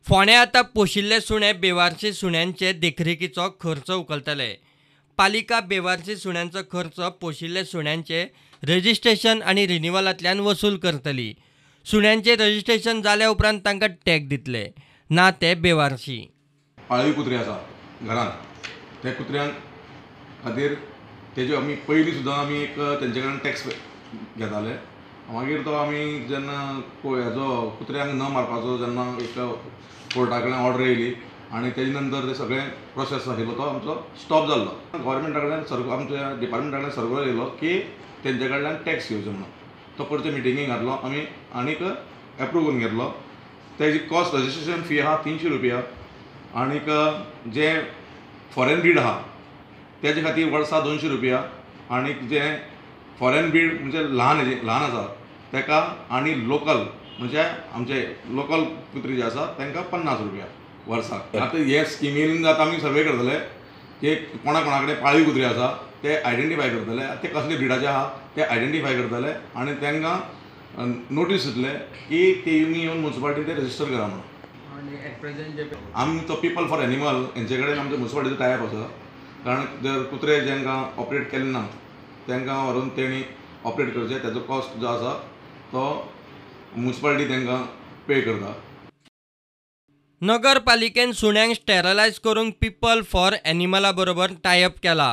फोंड्या आतां पोशिल्ले सुणे बेवारशी सुण्यांचे देखरेखीचो खर्च उखलतले. पालिका बेवारशी सुण्यांचो खर्च पोशिल्ले सुण्यांचे रजिस्ट्रेशन आनी रिन्युअलांतल्यान वसूल करतली. सुण्यांचे रजिस्ट्रेशन जाल्या उपरांत तांकां टॅग दितले, ना ते बेवारशी. पाळीव कुत्रे आसा घरांत, त्या कुत्र्यांक खातीर तेजे आमी पयलीं सुद्दां आमी एक तेंचे कडल्यान टॅक्स घेताले. मागीर तो आमी जेन्ना हेजो कुत्र्यांक न मारपाचो जेन्ना एक कोर्टा कडल्यान ऑर्डर येयली आनी तेजे नंतर ते सगळें प्रोसेस आशिल्लो तो आमचो स्टॉप जाल्लो. गव्हर्मेंटा कडल्यान आमच्या डिपार्टमेंटा कडल्यान सर्कुलर येयलो की तेंचे कडल्यान टॅक्स घेवचो म्हणून. तो परते मिटिंगेक घातलो आमी आनीक एप्रूव करून घेतलो. तेजी कॉस्ट रजिस्ट्रेशन फी आहा 300 रुपया आनीक जे फॉरेन ब्रीड आहा तेजे खातीर वर्सा 200 रुपया आनीक जे फॉरेन ब्रीड म्हणजे ल्हान ल्हान आसा तेका आनी लोकल म्हणजे आमचे लोकल कुत्री जे आसा तांकां 50 रुपया वर्साक. आतां हे स्किमीन आतां आमी सर्वे करतले की कोणा कोणा कडेन पाळीव कुत्री आसा ते आयडेंटिफाय करतले, ते कसले ब्रिडाचे आहा ते आयडेंटिफाय करतले आनी तांकां नोटीस दितले की ते येवन मुन्सिपालिटीन ते रजिस्टर करा म्हणून. आमी तो पिपल फॉर एनिमल हेंचे कडेन आमचो मुन्सिपालिटीचो टायप आसा, कारण जर कुत्रे जांकां ऑपरेट केले ना तांकां व्हरून तेणी ऑपरेट करचें, तेजो कॉस्ट जो आसा तो मुन्सिपालिटी तांकां पे करता. नगरपालिकेन सुण्यांक स्टेरलायज करूंक पिपल फॉर एनिमला बरोबर टायप केला.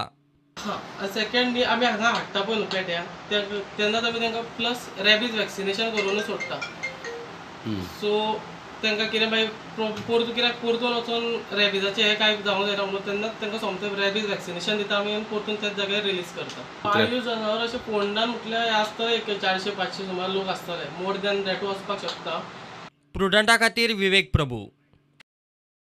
हां, सेकंडली आमी हांगा हाडटा पळय न्हू पेट्या, तेन्नाच आमी तांकां प्लस रॅबीज वॅक्सिनेशन करूनच सोडटा. सो तांकां कितें मागीर परतून कित्याक परतून वचून रॅबिजाचें हें कांय जावंक जायना म्हणून तेन्नाच तांकां सोमतें रॅबीज वॅक्सिनेशन दिता आमी आनी परतून त्याच जाग्यार रिलीज करता. पाळीव जनावर अशें फोंडान म्हटल्यार आसतले एक 400-500 सुमार लोक आसतले, मोर दॅन that वचपाक शकता. प्रुडंटा खातीर विवेक प्रभू.